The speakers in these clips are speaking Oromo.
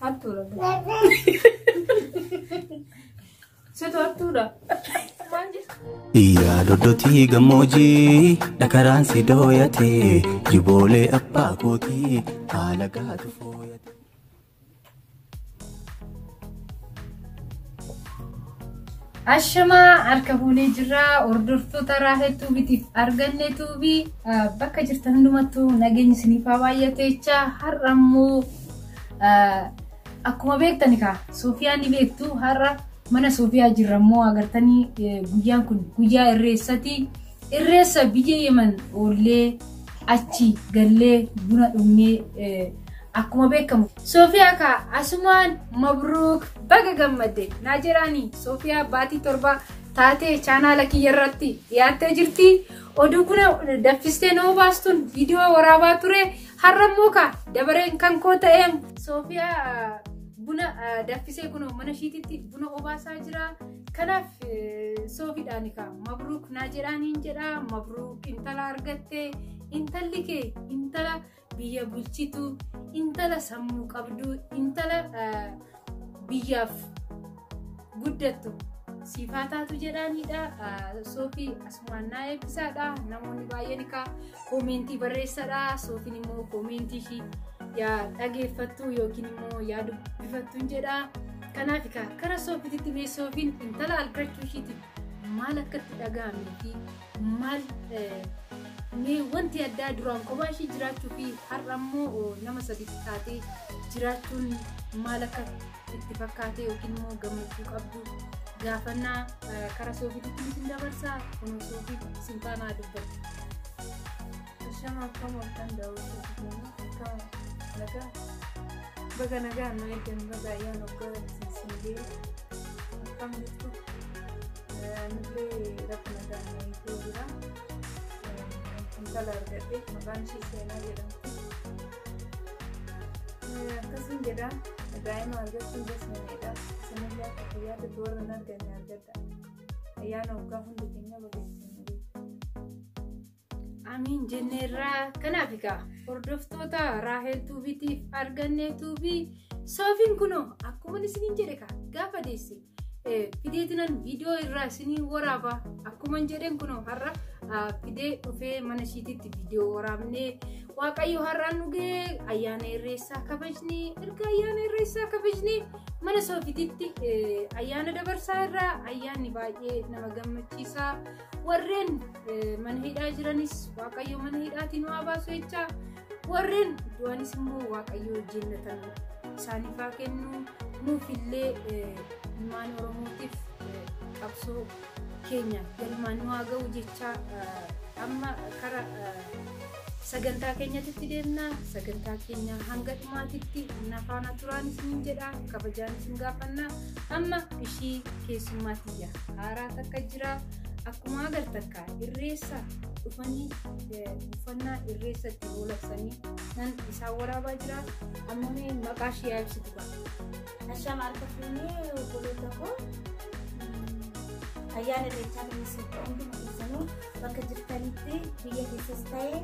Hattuudha. Situ hattuudha. Maal jettu? Iyyaa doddotii gammoojjii dhakaraan si dooyate jiboolee abbaa kootii haala gaatu fooyate. Ashamaa harka fuunee jirra. Hordoftoota Raahel Tuubitiif arganne tuubii bakka jirtan hundumattuu nageenyi isiniif haa baay'atu jecha har'a immoo akkuma beektani kaa Soofiyaan ni beektu har'a mana Soofiyaa jirra immoo agartanii guyyaan kun guyyaa irreessati. Irreessa biyya Yemen oollee achi gallee buna dhugnee akkuma beekamu. Soofiyaa kaa asumaan mabruuk baga gammadde naa jedhaani Soofiyaa baatii 7 taatee chaanaala kiyya irratti dhiyaattee jirti. Oduu buna danfistee nama baastuun viidiyoo waraabaa ture. Har'a immoo kaa dabareen kan koo ta'ee Soofiyaa buna danfisee kunoo mana ishiititti buna obaasaa jira. Kanaaf Soofiidhaan kaa mabruuk naa jedhaaniin jedha. Mabruuk intala argatte intalli kee intala biyya bulchitu intala sammuu qabdu intala biyyaaf guddattu siif haa taatu jedhaanidha. Soofii asumaan naa eebbisaadha. Namoonni baay'een kaa koomeentii barreessadha. Soofiin immoo koomeentii ishii yaa dhageeffattu yookiin immoo yaa dubbifattu jedha. Kanaaf kaa kara Soofiititti mee Soofiin intala argachuu ishiitiif maal akka itti dhaga'amee fi maal mee wanti addaa duraan kophaa ishii jiraachuu fi har'a immoo nama sadiitti taatee jiraachuun maal akka itti fakkaate yookiin immoo gammachuu qabdu gaafannaa kara Soofiititti isin dabarsaa kunoo Soofii isin faanaa dubbatti. Ashama akkam ooltan daawwattoota keenya akkam nagaa baga nagaan nu eeggan baga ayyaana waggaa isin ga'e akkam jirtu Anillee rabbi nagaan na eegee jira. Intala argadhe maqaan ishii Seenaa jedhamti. Akkasiin jedha daa'ima argachuun das na jedha. Isinillee akka fayyaatti warra hin arganne argadha. Ayyaana waggaa hundi keenya baga ittiin nu ga'e. Amiin jenneerraa kanaaf egaa hordoftoota Raahel Tuubitiif argannee tuubii Soofiin kunoo akkuma isiniin jedhe kaa gaafa deesse fideetinan viidiyoo irraa isinii waraaba akkuman jedheen kunoo har'a fidee dhufee mana ishiititti viidiyoo waraabnee waaqayyo har'aan dhugee ayyaana irreessaa kabajnee erga ayyaana irreessaa kabajnee mana soofititti ayyaana dabarsaa irraa ayyaanni baay'ee nama gammachiisaa warreen mana hidhaa jiranis waaqayyo mana hidhaatii nu haa baasu jechaa warreen du'anis immoo waaqayyo jennatan isaaniif haa kennu nuufillee ilmaan Oromootiif qabsoo keenya galmaan nu haa ga'u jechaa amma kara sagantaa keenyatti deemna. Sagantaa keenya hanga dhumaatitti na faana turaan isiniin jedha. Kabajaan isin gaafanna. Amma ishii keessummaa tiyya haaraa takka jira. Akkuma agartan kaa irreessa dhufanii uffannaa irreessa itti hoolabsanii nan isaan waraabaa jira. Amma mee maqaa ishee yaa ibsitu kaa. Ashaama harka fuunee obboloota koo ayyaana irreechaa kan isin ta'u hunduma keessanuu bakka jirtanitti biyya keessas ta'e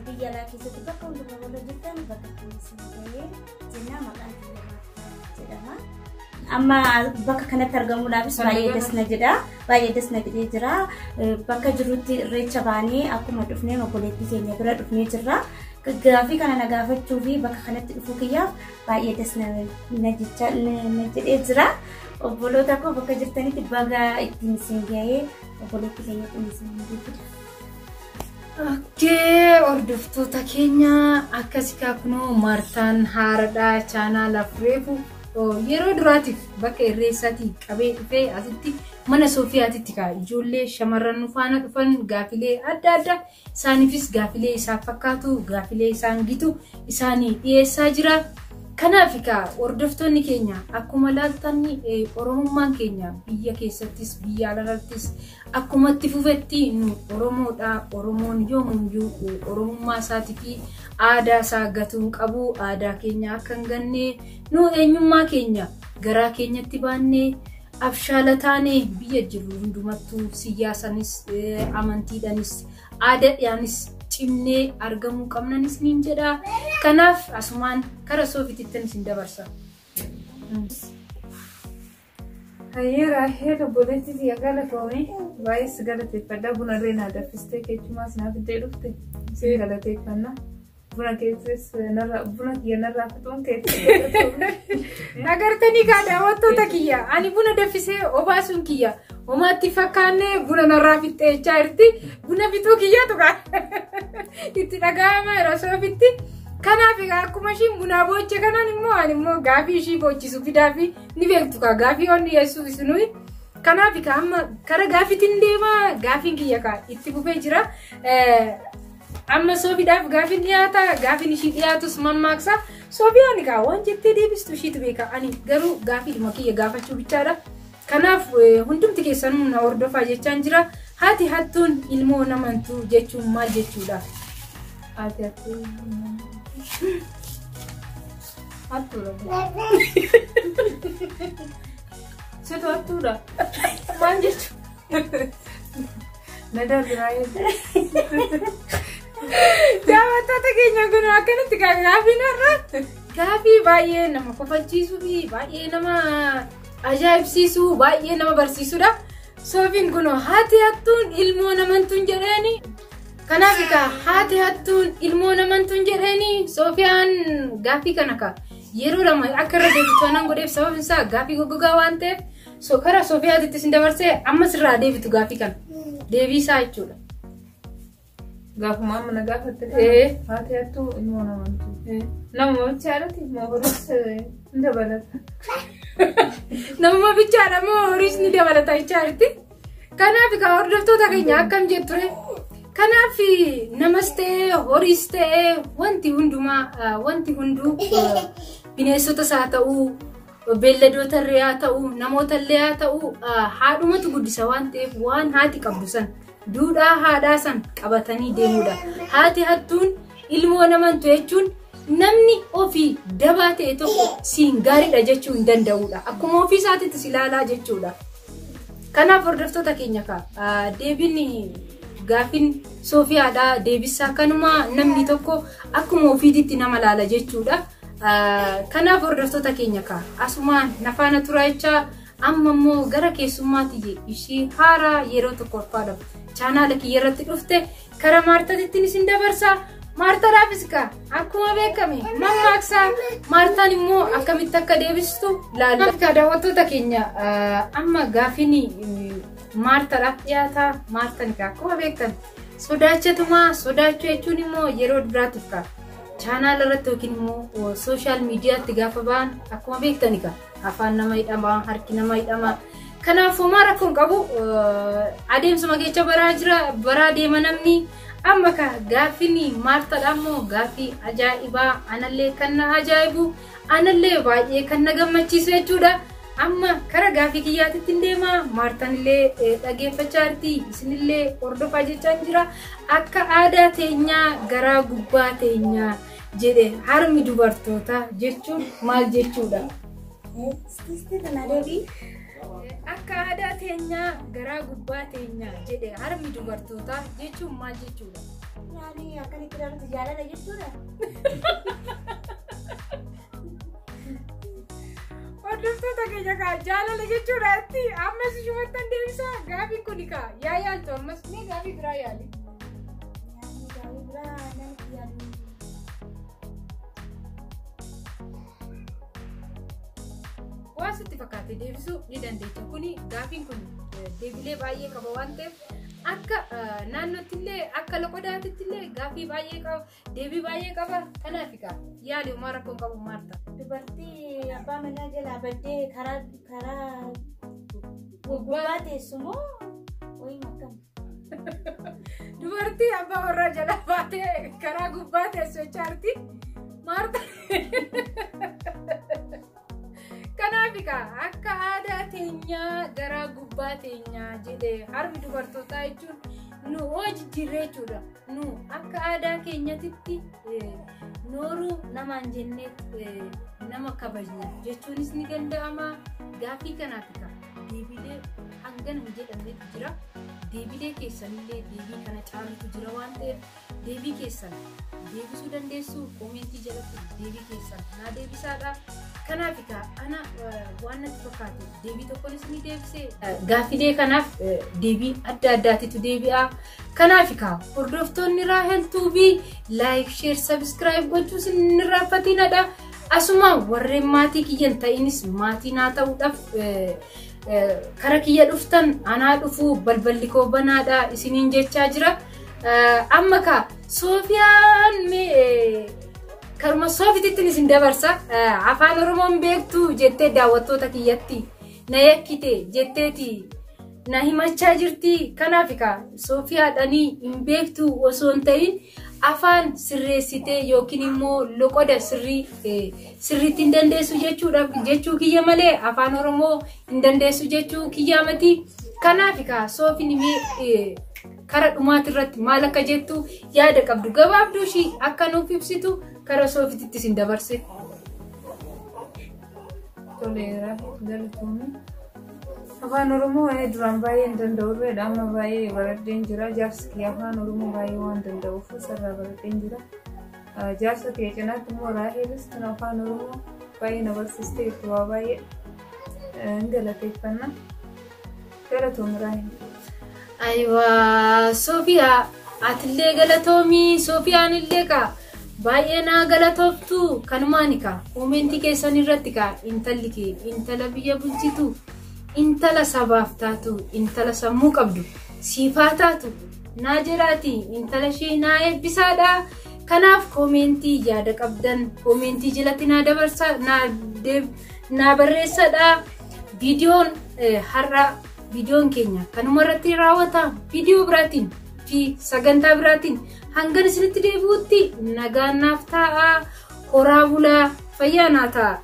biyya alaa keessatti bakka hundumaa warra jirtan bakka ittiin isin ga'ee jennaa maqaan kiyya Maartaa jedhama. Amma bakka kanatti argamuudhaafis baay'ee das na jedha. Baay'ee das na jedhee jira. Bakka jirrutti irreecha baanee akkuma dhufneen obboleettii keenya bira dhufnee jirra. Gaaffii kana na gaafachuu fi bakka kanatti dhufuu kiyyaaf baay'ee das na jecha na jedhee jira. Obboloota koo bakka jirtanitti baga ittiin isin ga'ee obboleettii keenya ittiin isin guddaa. Okkee hordoftoota keenya akkasi kaa kunoo Maartaan haaradha chaanaalaaf reefu yeroo duraatiif bakka irreessaatii qabee dhufee asitti mana Soofiyaatitti kaa ijoollee shamarran nu faana dhufan gaafilee adda addaa isaaniifis gaafilee isaan fakkaatu gaafilee isaan gitu isaanii dhiyeessaa jira. Kanaaf egaa hordoftoonni keenya akkuma laaltan Oromummaan keenya biyya keessattis biyya alarattis akkuma itti fufetti nu Oromoodha. Oromoon yoomuyyuu Oromummaa isaatii fi aadaa isaa gatuu hin qabu. Aadaa keenya akka hin ganne nu eenyummaa keenya garaa keenyatti baannee abshaala taane biyya jirru hundumattuu siyyaasanis amantiidhanis aadaadhaanis cimnee argamuu qabnan isiniin jedha. Kanaaf asumaan kara Soofitittan isin dabarsa. Hayyee Raahel obboleettii tiyya galatoomii baay'ee si galateeffadha. Buna illee naa danfistee keechumaas naa fiddee dhufte si galateeffanna. Buna keessas buna kiyya narraa fixuun keetti galatoomii. Agartanii kaa daawwattoota kiyya ani buna danfisee obaasuun kiyya homaatti fakkaannee buna narraa fixxee jechaa jirti. Buna fixuu kiyyatu kaa itti dhaga'ama yeroo soofitti. Kanaaf egaa akkuma ishiin bunaa booche kanaan immoo ani immoo gaafii ishii boochisu fidaa fi ni beektu kaa gaafii waan dhiyeessuuf isinuyi. Kanaaf egaa amma kara gaafiitiin deema gaafiin kiyya kaa itti fufee jira. Amma soofiidhaaf gaafiin dhiyaata gaafiin ishii dhiyaatus mammaaksa. Soofiyaan egaa waan jettee deebistu ishiitu beeka ani garuu gaafiidhuma kiyya gaafachuu bichaadha. Kanaaf hundumti keessanuu na hordofaa jechaan jira. Haati hattuun ilmoo namantuu jechuun maal jechuudha? Haati hattuu hattuudha. Situ hattuudha. Maal jechuudha? Na darbi Raahel. Daawwattoota keenya kun akkanatti gaafiin har'a gaafii baay'ee nama kofalchiisuu fi baay'ee nama ajaa'ibsiisuu baay'ee nama barsiisudha. Soofiin kun haati hattuun ilmoo namantuun jedheeni. Kanaaf egaa haati hattuun ilmoo namantuun jedheeni Soofiyaan gaafii kana ka yeroo lama akka irra deebitu anaan godheef sababni isaa gaafii goggogaa waan ta'eef karaa Soofiyaatitti isin dabarsee ammas irraa deebitu gaafii kana deebii isaa jechuudha. Gaafuma amma na gaafatte haati hattuu ilmoo namantuu. Namuma bichaadhati moo horiis ni dabalata. Namuma bichaadha moo horiis ni dabalata jechaa jirti. Kanaaf egaa hordoftoota keenya akkam jetture. Kanaaf namas ta'ee horiis ta'ee wanti hundumaa wanti hunduu bineensotas haa ta'uu beelladoota illee haa ta'uu namoota illee haa ta'uu haadhumatu guddisa waan ta'eef waan haati qabdu san duudhaa haadhaa san qabatanii deemuudha. Haati hattuun ilmoo namantu jechuun namni ofii dabaa ta'e tokko siin gaariidha jechuu hin danda'uudha. Akkuma ofii isaatiitti si ilaalaa jechuudha. Kanaaf hordoftoota keenya kaa deebiin gaafiin Soofiyaadha deebisaa kanuma namni tokko akkuma ofiititti nama laala jechuudha. Kanaaf hordoftoota keenya kaa asumaan nafaana turaa jechaa amma immoo gara keessummaatti ishii haaraa yeroo tokkoffaadhaaf chaanaala kiyya irratti dhufte kara Maartaatittiin isin dabarsa. Maartaadhaafis kaa akkuma beekame mammaaksa Maartaan immoo akkamitti akka deebistu laalla. Daawwattoota keenya amma gaafiin Maartaadhaaf dhiyaata. Maartaan kaa akkuma beektan sodaachatumaa sodaachuu jechuun immoo yeroo duraatiif kaa chaanaala irratti yookiin immoo sooshaal miidiyaatti gaafa ba'an akkuma beektani kaa afaan nama hidhama harki nama hidhama. Kanaaf homaa rakkoon qabu adeemsuma keessa baraa jira baraa deema namni. Amma ka gaafiin Maartaadha immoo gaafii ajaa'ibaa anallee kan na ajaa'ibu anallee baay'ee kan na gammachiisu jechuudha. Amma kara gaafii kiyyaatitti hin deema Maartaan illee dhageeffachaa jirti isinillee hordofaa jechaa jira. Akka aadaa teenyaa garaa gubbaa teenyaa jedhe harmi dubartootaa jechuun maal jechuudha? Sisti tana deebii. Akka aadaa teenyaa garaa gubbaa teenyaa jedhe harmi dubartootaa jechuun maal jechuudha? Yaani akkanitti ilaalutu jaalala jechuudha. Hordoftoota keenya kaa jaalala jechuudha itti ammas ishumattan deebisaa gaafiin kun kaa yaa yaaltu ammas mee gaafii biraa yaali. Yaani gaafii biraa namni yaadu. Waan sitti fakkaate deebisuu ni dandeecha. Kuni gaafiin kun deebilee baay'ee qaba waan ta'eef akka naannootti illee akka loqodaatitti illee gaafii baay'ee qaba deebii baay'ee qaba. Kanaaf egaa yaali homaa rakkoon qabu Maarta. Dubartii abbaa manaa jalaa baddee karaa karaa gubbaa teessu moo wayii akkam? Dubartii abbaa warraa jalaa baatee karaa gubbaa teessu jechaa jirti. Maarta. Kanaaf egaa akka aadaa teenyaa garaa gubbaa teenyaa jedhee harmi dubartootaa jechuun nu hoo jijjiirree jechuudha. Nu akka aadaa keenyatitti nooruu namaan jennee nama kabajna jechuunis ni danda'ama. Gaafii kanaaf egaa deebiilee hangana hin jedhamnetu jira. Deebiilee keessanillee deebii kana caalutu jira waan ta'eef deebii keessan Deebisuu dandeessu. Koomentii jalatti deebii keessan naa deebisaadha. Kanaaf egaa ana waan natti fakkaate deebii tokkoon isinii deebise. Gaaffilee kanaaf deebii adda addaatitu deebi'a. Kanaaf egaa hordoftoonni Raahel Tuubii like, share, subscribe gochuu isin hin irraanfatinadha. Asuma warreen maatii kiyyan ta'inis maatii naa ta'uudhaaf kara kiyya dhuftan anaa dhufuu, balballi koo banaadha isiniin jechaa jira. Amma kaa Soofiyaan mee karuma Soofitittiin isin dabarsa. Afaan Oromoon beektu jettee daawwattoota kiyyatti na yakkite jetteeti na himachaa jirti. Kanaaf egaa Soofiyaadhanii hin beektu osoo hin ta'in afaan sirreessitee yookiin immoo loqoda sirrii sirriitti hin dandeessu jechuudhaaf jechuu kiyya malee afaan Oromoo hin dandeessu jechuu kiyyaa miti. Kanaaf egaa Soofin mee kara dhumaati irratti maal akka jettu yaada qabdu gabaabduu ishii akka nuuf ibsitu kara Soofititti isin dabarse. Toleera, galatoomii. Afaan Oromoo ani duraan baay'ee hin danda'u turedha. Amma baay'ee baradheen jira. Jaarsi kiyya afaan Oromoo baay'ee waan danda'uuf isarraa baradheen jira. Jaarsa kiyya cinaatti immoo Raahelis kan afaan Oromoo baay'ee na barsiistee jirti, waa baay'ee hin galateeffanna. Galatoomi, Raahel. Ayiwaa Soofiyaa, atillee galatoomii. Soofiyaan illee kaa baay'ee naa galatooftu. Kanumaani kaa koomentii keessan irratti kaa intalli kee intala biyya bulchitu, intala sabaaf taatu, intala sammuu qabdu siifaa taatu naa jedhaati intala ishee naa eebbisaadha. Kanaaf koomentii yaada qabdan koomentii jalatti naa dabarsa, naa barreessadha. Viidiyoon har'a, viidiyoon keenya kanuma irratti raawwata. Viidiyoo biraatiin fi sagantaa biraatiin hangan isinitti deebi'utti nagaan naaf ta'a. Horaa bulaa, fayyaa naa ta'a.